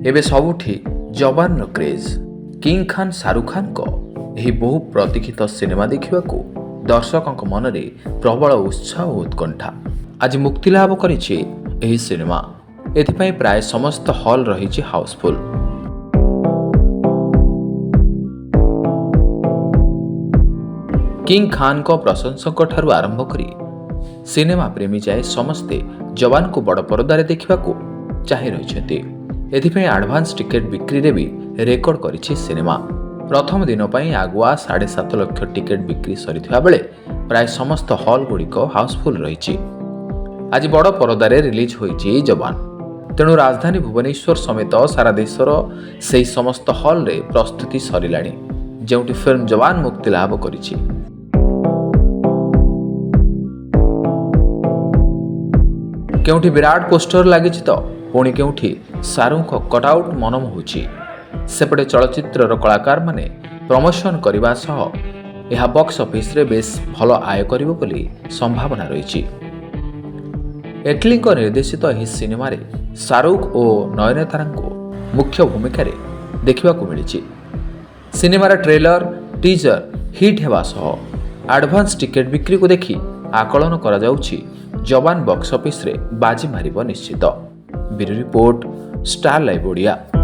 ଏବେ ସବୁଠି ଯବାନର craze. King Khan Shahrukh ଖାନଙ୍କ ଏହି ବହୁ ପ୍ରତୀକ୍ଷିତ ସିନେମା ଦେଖିବାକୁ ଦର୍ଶକଙ୍କ ମନରେ ପ୍ରବଳ ଉତ୍ସାହ ଓ ଉତ୍କଣ୍ଠା। ଆଜି ମୁକ୍ତିଲାଭ କରିଛି ଏହି ସିନେମା। ଏଥିପାଇଁ ପ୍ରାୟ ସମସ୍ତ ହଲ୍ ରହିଛି ହାଉସଫୁଲ୍। କିଙ୍ଗ ଖାନଙ୍କ ପ୍ରଶଂସକଙ୍କଠାରୁ ଆରମ୍ଭ କରି ସିନେମା ପ୍ରେମୀ ଯାଏ ସମସ୍ତେ ଯବାନକୁ ବଡ଼ ପରଦାରେ ଦେଖିବାକୁ ଚାହିଁ ରହିଛନ୍ତି। ଏଥିପାଇଁ ଆଡଭାନ୍ସ ଟିକେଟ୍ ବିକ୍ରିରେ ବି ରେକର୍ଡ କରିଛି ସିନେମା। ପ୍ରଥମ ଦିନ ପାଇଁ ଆଗୁଆ 7.5 ଲକ୍ଷ ଟିକେଟ୍ ବିକ୍ରି ସରିଥିବା ବେଳେ ପ୍ରାୟ ସମସ୍ତ ହଲ୍ ଗୁଡ଼ିକ ହାଉସଫୁଲ୍ ରହିଛି। ଆଜି ବଡ଼ ପରଦାରେ ରିଲିଜ୍ ହୋଇଛି ଯବାନ। ତେଣୁ ରାଜଧାନୀ ଭୁବନେଶ୍ୱର ସମେତ ସାରା ଦେଶର ସେହି ସମସ୍ତ ହଲ୍ରେ ପ୍ରସ୍ତୁତି ସରିଲାଣି, ଯେଉଁଠି ଫିଲ୍ମ ଯବାନ ମୁକ୍ତି ଲାଭ କରିଛି। କେଉଁଠି ବିରାଟ ପୋଷ୍ଟର ଲାଗିଛି ତ ପୁଣି କେଉଁଠି ଶାହରୁଖଙ୍କ କଟଆଉଟ୍ ମନମୋହୁଛି। ସେପଟେ ଚଳଚ୍ଚିତ୍ରର କଳାକାରମାନେ ପ୍ରମୋସନ କରିବା ସହ ଏହା ବକ୍ସ ଅଫିସରେ ବେଶ୍ ଭଲ ଆୟ କରିବ ବୋଲି ସମ୍ଭାବନା ରହିଛି। ଏଟଲିଙ୍କ ନିର୍ଦ୍ଦେଶିତ ଏହି ସିନେମାରେ ଶାହରୁଖ ଓ ନୟନତାରାଙ୍କୁ ମୁଖ୍ୟ ଭୂମିକାରେ ଦେଖିବାକୁ ମିଳିଛି। ସିନେମାର ଟ୍ରେଲର, ଟିଜର ହିଟ୍ ହେବା ସହ ଆଡଭାନ୍ସ ଟିକେଟ୍ ବିକ୍ରିକୁ ଦେଖି ଆକଳନ କରାଯାଉଛି, ଯବାନ ବକ୍ସ ଅଫିସରେ ବାଜି ମାରିବ ନିଶ୍ଚିତ। Bureau report, star live Odia.